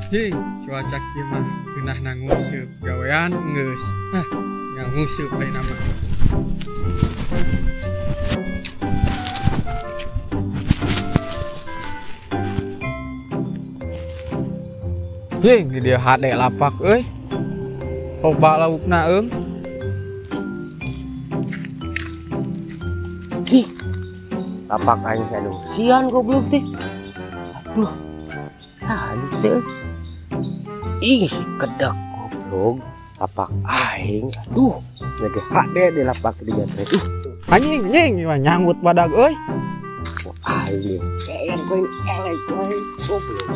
Hing, cuaca kieu mah geunahna nguseup gawean geus. Hah, nguseup ayeuna mah. Hing, di dieu hade lapak euy. Loba laukna eung. Ih. Lapak aing aduh. Sian goblok teh. Aduh. Saha teh? Ih, si kedak goblok. Lapak aing. Aduh, nyage hade di lapak dinya teh. Anjing, anjing, nyanggut badag euy. Wah, aing elek koin elek aing goblok.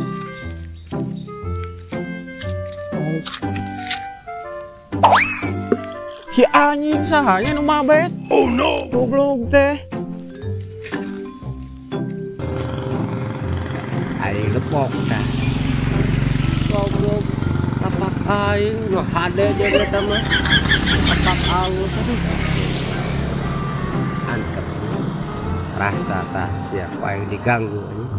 Si anjing sahanya nu mabet. Oh no. Goblok teh. Aing lepok tah. Goblok lapak aing nu hade jeung eta mah. Lapak alus aduh. Antep. Rasa tah siapa yang diganggu anjing.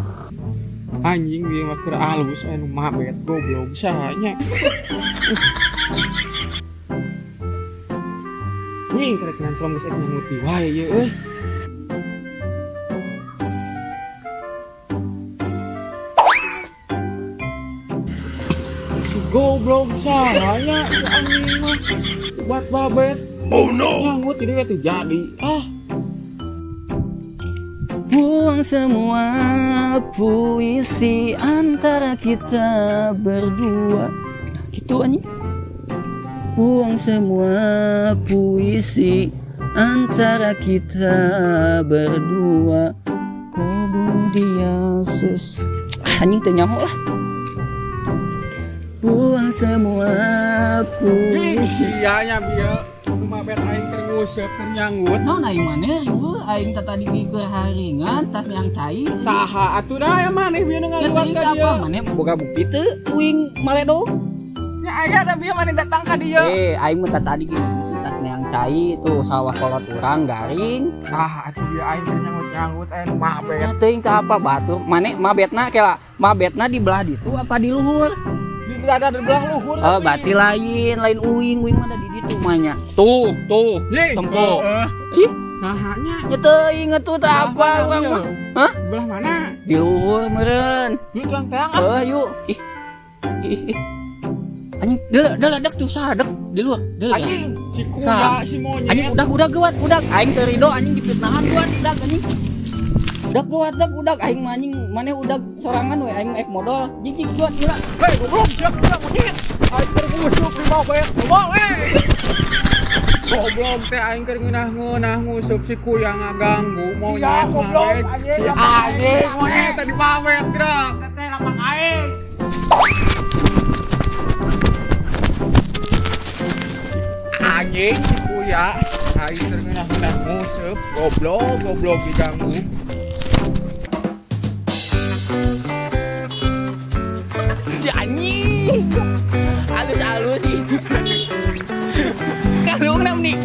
Anjing ieu mah keur alus anu mabet goblok sahanya. Anjing karek ngantrong geus nyanguti wae ieu euy. Goblok sahanya si anjing mah buat babet. Oh no. Nyangut jadi teh jadi. Ah. Buang semua puisi antara kita berdua. Gitu anjing. Buang semua puisi antara kita berdua. Kobu dia ses. Anjing teu nyaho lah. Buang semua puisi. Iya nya bieu nu mabet aing keur nguseup keur nyanggut. Naon aing maneh riweuh aing teh tadi keur haringan tas yang cai. Saha atuh dah ya maneh bieu nu ngaluas ka dieu. Maneh boga bukti teu uing maledog. Ya aya da bieu maneh datang ka dieu. Aing mah tadi ge tas yang cai tuh sawah kolot urang garing. Ah atuh bieu aing keur nyanggut-nyanggut aya nu mabet. Teuing ka apa batur maneh mabetna kela mabetna di belah ditu apa di luhur? Ada di belah luhur. Oh, berarti lain, lain uing, uing mah ada di ditu mah nya. Tuh, tuh. Tempo. Ih, sahanya. Ya teuing atuh teh apa urang mah. Hah? Di belah mana? Di luhur meureun. Yuk tuang teang ah. Heuh, yuk. Ih. Ih, ih. Anjing, deuleu dek tuh saha dek di luar. Deuleu. Anjing, si kuda, si monyet. Anjing udah udah geuat, udah aing teu rido anjing dipitnahan geuat udah anjing. Udah geuat dek udah aing mah anjing maneh udah sorangan we aing ek modal. Jijik geuat gila. Hei, goblok, siap kuda monyet. Aing keur nguseup di mabet. Goblok, eh. Goblok teh aing keur ngeunah-ngeunah nguseup si kuya ngaganggu monyet. Goblok, si anjing monyet tadi mabet geura. Teh lapak aing. Anjing si kuya aing keur ngeunah-ngeunah nguseup, goblok, goblok diganggu. Si anjing halus-halus sih. Kalung nam nih.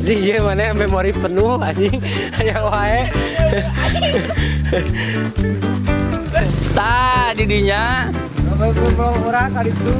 Iya mana memori penuh anjing aya wae. Tah didinya. Goblok urang ka ditu.